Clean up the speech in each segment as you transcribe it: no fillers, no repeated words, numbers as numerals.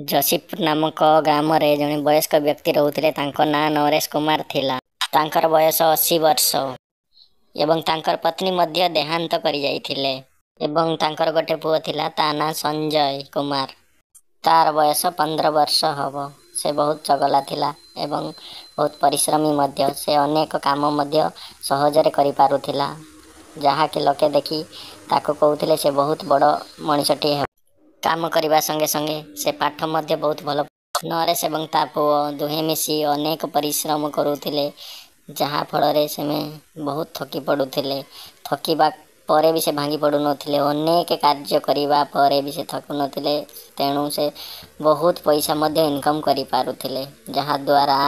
ଯଶୀପୁର ନାମକ ଗ୍ରାମରେ ଜଣେ ବୟସ୍କ ବ୍ୟକ୍ତି ରହୁଥିଲେ। ତାଙ୍କ ନାଁ ନରେଶ କୁମାର ଥିଲା। ତାଙ୍କର ବୟସ 80 ବର୍ଷ ଏବଂ ତାଙ୍କର ପତ୍ନୀ ମଧ୍ୟ ଦେହାନ୍ତ କରିଯାଇଥିଲେ ଏବଂ ତାଙ୍କର ଗୋଟେ ପୁଅ ଥିଲା, ତା ନାଁ ସଞ୍ଜୟ କୁମାର। ତାର ବୟସ 15 ବର୍ଷ ହେବ। ସେ ବହୁତ ଚଗଲା ଥିଲା ଏବଂ ବହୁତ ପରିଶ୍ରମୀ ମଧ୍ୟ। ସେ ଅନେକ କାମ ମଧ୍ୟ ସହଜରେ କରିପାରୁଥିଲା, ଯାହାକି ଲୋକେ ଦେଖି ତାକୁ କହୁଥିଲେ ସେ ବହୁତ ବଡ଼ ମଣିଷଟିଏ ହେବ। କାମ କରିବା ସଙ୍ଗେ ସଙ୍ଗେ ସେ ପାଠ ମଧ୍ୟ ବହୁତ ଭଲ। ନରେଶ ଏବଂ ତା ପୁଅ ଦୁହେଁ ମିଶି ଅନେକ ପରିଶ୍ରମ କରୁଥିଲେ, ଯାହାଫଳରେ ସେମାନେ ବହୁତ ଥକି ପଡ଼ୁଥିଲେ। ଥକିବା ପରେ ବି ସେ ଭାଙ୍ଗି ପଡ଼ୁନଥିଲେ। ଅନେକ କାର୍ଯ୍ୟ କରିବା ପରେ ବି ସେ ଥକୁନଥିଲେ। ତେଣୁ ସେ ବହୁତ ପଇସା ମଧ୍ୟ ଇନକମ୍ କରିପାରୁଥିଲେ, ଯାହାଦ୍ୱାରା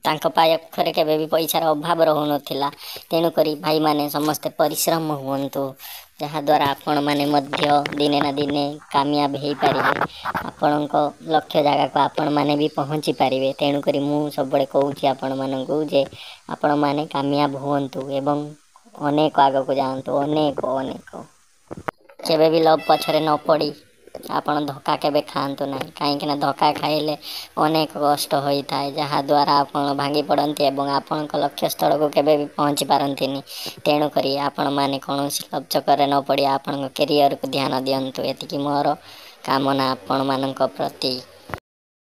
ତାଙ୍କ ପାଖରେ କେବେ ବି ପଇସାର ଅଭାବ ରହୁନଥିଲା। ତେଣୁକରି ଭାଇମାନେ, ସମସ୍ତେ ପରିଶ୍ରମ ହୁଅନ୍ତୁ, ଯାହାଦ୍ୱାରା ଆପଣମାନେ ମଧ୍ୟ ଦିନେ ନା ଦିନେ କାମିୟାବ ହେଇପାରିବେ। ଆପଣଙ୍କ ଲକ୍ଷ୍ୟ ଜାଗାକୁ ଆପଣମାନେ ବି ପହଞ୍ଚି ପାରିବେ। ତେଣୁକରି ମୁଁ ସବୁବେଳେ କହୁଛି ଆପଣମାନଙ୍କୁ ଯେ ଆପଣମାନେ କାମିୟାବ ହୁଅନ୍ତୁ ଏବଂ ଅନେକ ଆଗକୁ ଯାଆନ୍ତୁ, ଅନେକ ଅନେକ। କେବେ ବି ଲୋଭ ପଛରେ ନ ପଡ଼ି ଆପଣ ଧୋକା କେବେ ଖାଆନ୍ତୁ ନାହିଁ, କାହିଁକିନା ଧୋକା ଖାଇଲେ ଅନେକ କଷ୍ଟ ହୋଇଥାଏ, ଯାହାଦ୍ୱାରା ଆପଣ ଭାଙ୍ଗି ପଡ଼ନ୍ତି ଏବଂ ଆପଣଙ୍କ ଲକ୍ଷ୍ୟସ୍ଥଳକୁ କେବେ ବି ପହଞ୍ଚି ପାରନ୍ତିନି। ତେଣୁକରି ଆପଣମାନେ କୌଣସି ଲୋଭ ଚକରରେ ନ ପଡ଼ି ଆପଣଙ୍କ କ୍ୟାରିଅରକୁ ଧ୍ୟାନ ଦିଅନ୍ତୁ, ଏତିକି ମୋର କାମନା ଆପଣମାନଙ୍କ ପ୍ରତି।